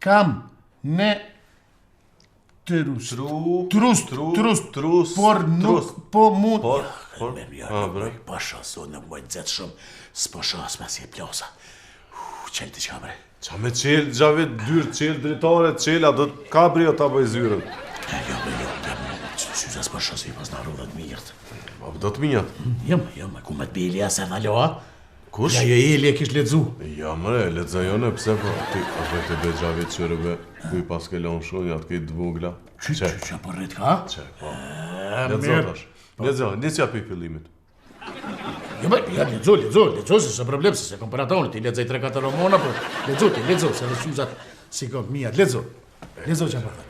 Kam në trust. Tru, Trust, tru, trust, trust, por nuk trust. po mund. Por, por, Ja, a, bre. Pasha, sot nuk bëjnë nxehtë shumë. S'po shoh as pasi e plasa. Uf, Qel ti çka bre. Qa me qel, Xhavit, dyrë qel, dritare, qel, a do të kabrio ta bëj zyrën. E, jo, bre, jo, jo, syza s'po shoh si pas na rrudhat mirët. Po, do të mijat. Jo, ma, jo, ma, ku me të Belia se dha loa? Kush? Ja, jo, Eli e kish lexu. Ja, mre, lexoj unë, pse po, ti, a po të be Xhavit qyre be, ku i pas ke lonë shonjat, këtë të vogla. Qy, Qe, qy, që po rrit ka? qe, po. E, Lexo mirë. tash. Lexo, nisja pi fillimit. Jo, ma, ja, lexo, lexo, lexo, se s'e problem, se se kom për ato, unë, ti lexoj 3-4 romana, po lexo, ti lexo, se edhe syzat si kom mijat, lexo. Lexo që po thot.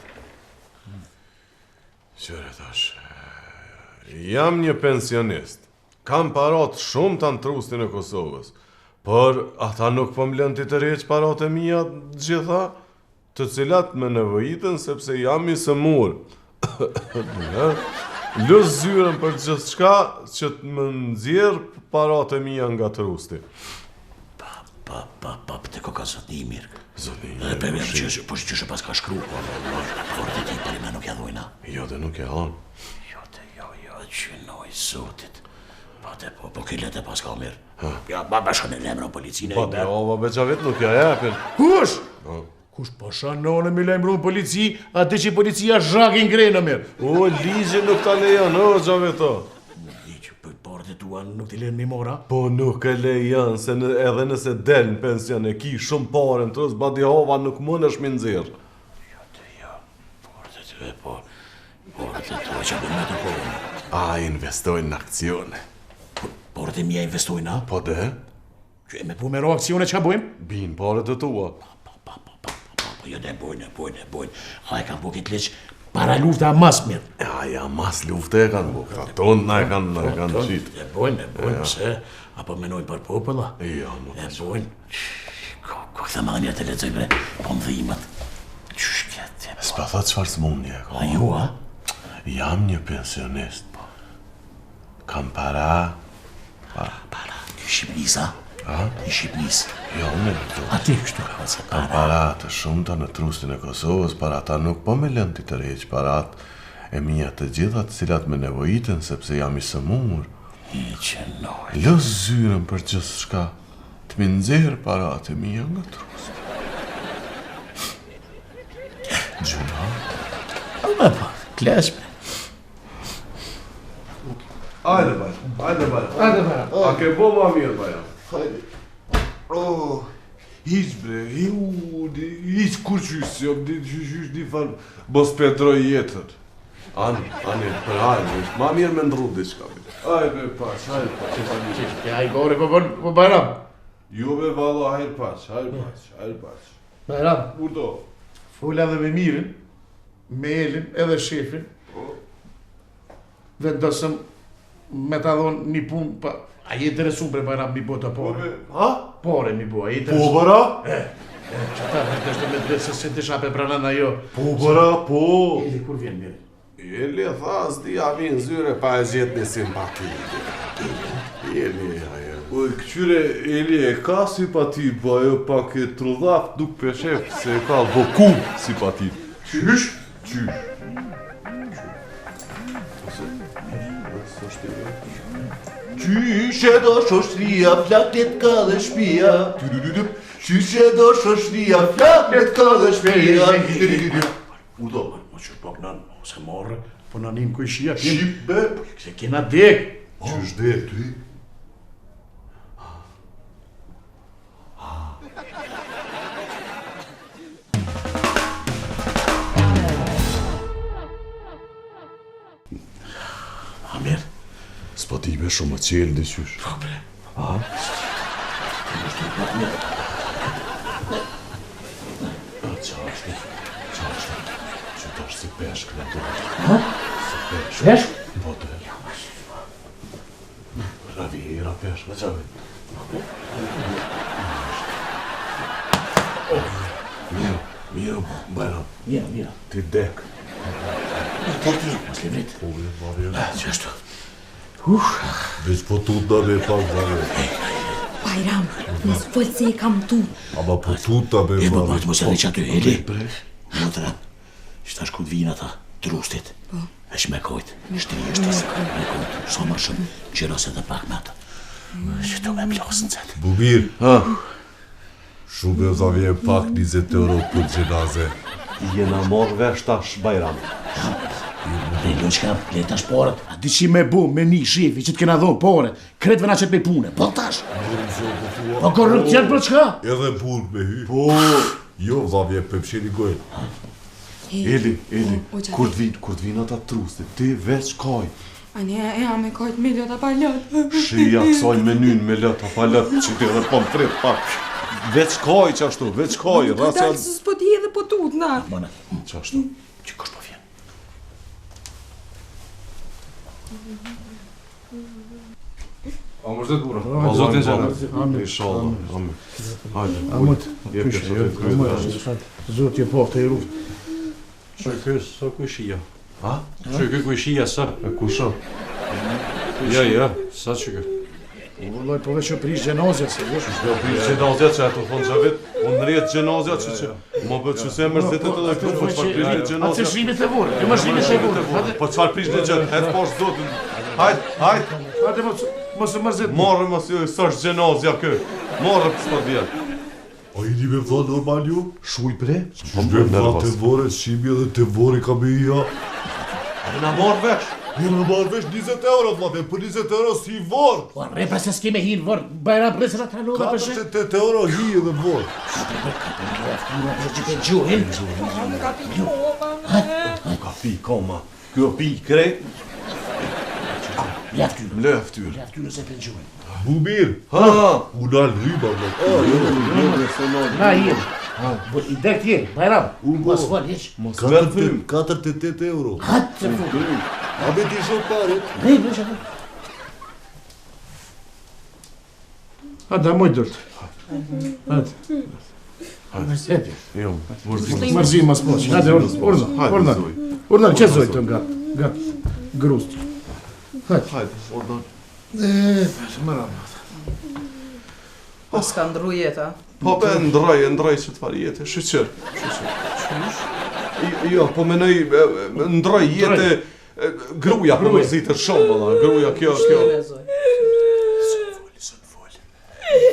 Qyre tash, jam një pensionist. Kam parat shumë të në trustin e Kosovës, por ata nuk po më lënë t'i tërheq parat e mia të gjitha, të cilat më nevojiten sepse jam i sëmur. Lus zyrën për gjithçka që të më nxjerr parat e mia nga trusti. Pa, pa, pa, pa, të ko ka zotni i mirë. Zotni i Edhe mirë, pe po vjen shi. që po që pas ka shkru, po, por të ti për me nuk ja dhojna. Jo, dhe nuk e hanë. Jo, të jo, jo, që noj zotit. Pa te, po, po kilet e pas ka mirë. Ja, ba, ba, shkon e lemro policinë. Po, i dhe ber. ova be Xhavit nuk ja japin. Kush? Po. Kush po shanon e mi lajmëru në polici, atë që policia zhakin ngrenë mirë. O, ligji nuk ta lejon, o, Xhavit, o. Ligj, për portë tua nuk t'i lënë mi mora. Po nuk e lejon, se në, edhe nëse del në pension e ki shumë pare në trust, badihava nuk mundesh mi nxjerr. Jo, të jo, portë tua, po, portë tua që bëjnë me të kohën. A, investojnë në akcione. Portë e mia investojnë, a? Po de, Që e me pu me ro aksione që bëjmë? bin paret e tua. Pa, pa, pa, pa, pa, pa, po jo, ne bojnë, e bojnë, e bojnë. A e kanë bo këtë ligj para lufta mas mirë. Ja, ja, mas lufte e kanë bo, këta tonë na e kanë, na e kanë qitë. E bojnë, e bojnë, pse? Apo menojnë për populla? Jo, mo. E bojnë. Ko, ko këtë më dhënja të lexoj bre, po më dhimat. Qysh këtë? S'pa thot çfarë sëmundje e ka. A ju, a? Jam një pensionist. Kam para... Para, para. I Shqipnis, a? A? I Shqipnis. Jo, unë e lexoj. A ti kështu ka se Kam para. para të shumta në trustin e Kosovës, para ata nuk po me lënë t'i tërheq parat e mia të gjitha të cilat më nevojiten sepse jam i sëmur. I që noj. Lës zyrën për gjithçka, të mi nxjerr parat e mia nga trusti. Gjuna? Po, me po, klesh bre. Ajde baj, ajde baj. Ajde baj. A ke bo ma mirë baja? Hajde. Oh, hiq bre, hiu, di, hiq kur qysh, jam di qysh qysh di fal, mos pedroj jetën. Ani, ani, për hajde, është ma mirë me ndrru diçka. bile. Hajde paç, hajde paç. Ja, i gore, po bën, po Bajram. Jo be valla, hajde paç, hajde paç, hajde paç. Bajram, Urdo. fola dhe me Mirin, me Elin, edhe shefin. Vendosëm me ta dhonë një punë, pa... A je interesu bre Bajram mi bo të Po pore? be, ha? Pore mi bo, a je Po interesu? bëra? E, e, që ta dhe të me drejtë se se disha pe pranan ajo. Po bëra, po. Eli, kur vjen Miri? Eli tha, s'di a vinë zyre pa e gjetë një simpati. Eli, ajo. Po këqyre Eli e ka simpati, po ajo pak e trudhaf nuk peshef se e ka voku simpati. Qysh? Qysh? Qysh e do shoshria, flaklet ka dhe shpia. Tyryryryp. Qysh e do shoshria, flaklet ka dhe shpia. Tyryryryp. Urdo. Mo që pak në, ose morë, po në nim kujshia, kjem, Shqip be. se kena dek. Qysh dhe ty? A mirë? S'po ti be shumë më qelë di qysh. Po bre. A? A, qa është? Qa është? Që tash si peshk në dorë. Ha? Si peshk. Peshk? Po të. Raviera peshk, me qavi. Mirë, mirë, Bajram, Mirë, mirë. ti dek. Tek ti, mos levrit. Po, mirë, po, mirë. Që ashtu? Uf, Veç po tu da me pak, Bajram. Bajram, mos fol se i kam tut. Ama po tuta be E po vlla. po mos e që aty, Eli. Motra, që tash ku të vinë ata, trustit. Po. Veç me kojt, shtri është të me kojt, sa më shumë, qeros edhe pak me atë. Që tu me plasën cetë. Bubir. Ha. Shumë e vlla vjen pak 20 euro për xhenaze. Jena marrë vesh tash Bajram. Dhe loqka, le tash paret. A di që me bu, me një shefi që të kena dhonë paret. Krejtve na qet me pune, po tash. Korrupsion po thua. Po korrupsion për çka? Edhe burg me hy. Po. Jo vlla vjen po e msheli gojën. Eli, Eli, kur të vinë, kur të vinë ata trustit, ti veç kaj. A një e a me kajt me lot a pa lot. Shija kësaj menyn me lot a pa lot, që ti edhe po më frit pak. Veç kaj qashtu, veç kaj, rrasja... Ka dalë se s'po di edhe po tut, na. Mana, qashtu. Që kush po vjen? A më vërtet burra? O zotin që Amin. Inshallah. Amin. Hajde. Amut. Jep jep. Zoti e poftë i ruftë. Që ky sa kujshia? Ha? Që ky kujshia sa? E kush o? Ja, ja, sa që ky? O vëllai, po veç o prish xhenazja se jo. Jo prish xhenazja që ato thonë që vit, unë rrjet xhenazja që që më bë që se mërzitet edhe këtu, po çfarë prish në xhenazja? Atë shrimit të vorë, jo më shrimit të vorë. Po çfarë prish në xhenazja? Hec poshtë zotin. Hajt, hajt. Hajde mos mos u mërzit. Morë mos jo, s'është xhenazja kë. Morë s'po vjen. A jeni be vlla normal ju? Shuj bre? Po be vlla te vorre, shimi edhe te vorri ka me hi ja. A na marr vesh? Jo na marr vesh 20 euro vlla, be për 20 euro si vorr. Po rre pra se s'ke me hi në vorr, Bajram rre se na të rrallova për she. 48 euro hi edhe në vorr. Ka pi koma. Kjo pi krejt. Mle ftyrën. Mle ftyrën. Mle ftyrën se penxhuin. Bubir. Ha. U nal rryma vlla. Oh, jo, jo, jo, se nal. Na jem. Po i dek ti, Bajram. Mos fol hiç. Mos merr frymë. 48 euro. Hatë të fut. A be ti shoh paret? Ne, ne, ne. Hajde, moj durt. Hajde. Hajde. Jo, mërzi. Mërzi mos po. Hajde, urdhno, urdhno. Urdhno, që zojt të nga, nga grust. Hajde. Hajde, urdhno. E, më ramë. Po s'ka ndrru jetë, a? Po be, ndrroj, ndrroj që të farë jetë, shyqyr. Shyqyr. Qysh? Jo, po menoj, ndrroj jetë, Gruja po mërzitet shumë valla, gruja kjo kjo.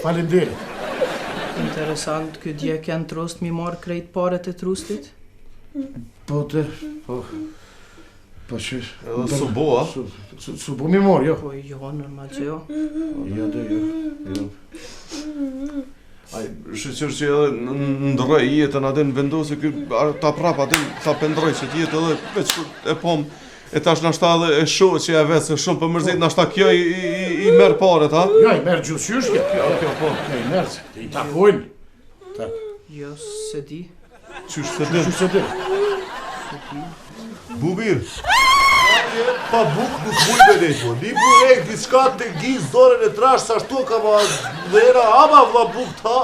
Faleminderit. Interesant, ky dje ken trust mi marr krejt paret e trustit? Po të, po. Po që... Edhe su bo, a? Su, su, su bo mi marr, jo. Po jo, normal që jo. Jo, do, jo. Jo. Ai, shyqyr që edhe ndrroj jetën atë në vendosë ky ta prap atë ta pendroj që të jetë edhe veç e pom e tash nashta edhe e shoh që e vetë se shumë po mërzit nashta kjo i, i, i, i merr paret ha Jo, i merr gjithqysh kjo. Kjo, kjo po. Kjo i merr, i takojnë. Tak. Jo, se di. Qysh se din? Qysh se din? Bubir. Pa buk nuk muj me nejt, po. Një burek, diçka të ngiz dorën e trash, sa shtu ka ma dhera, ama vlla buk ta.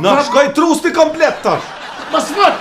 Na shkoj trusti komplet tash. Mos fol!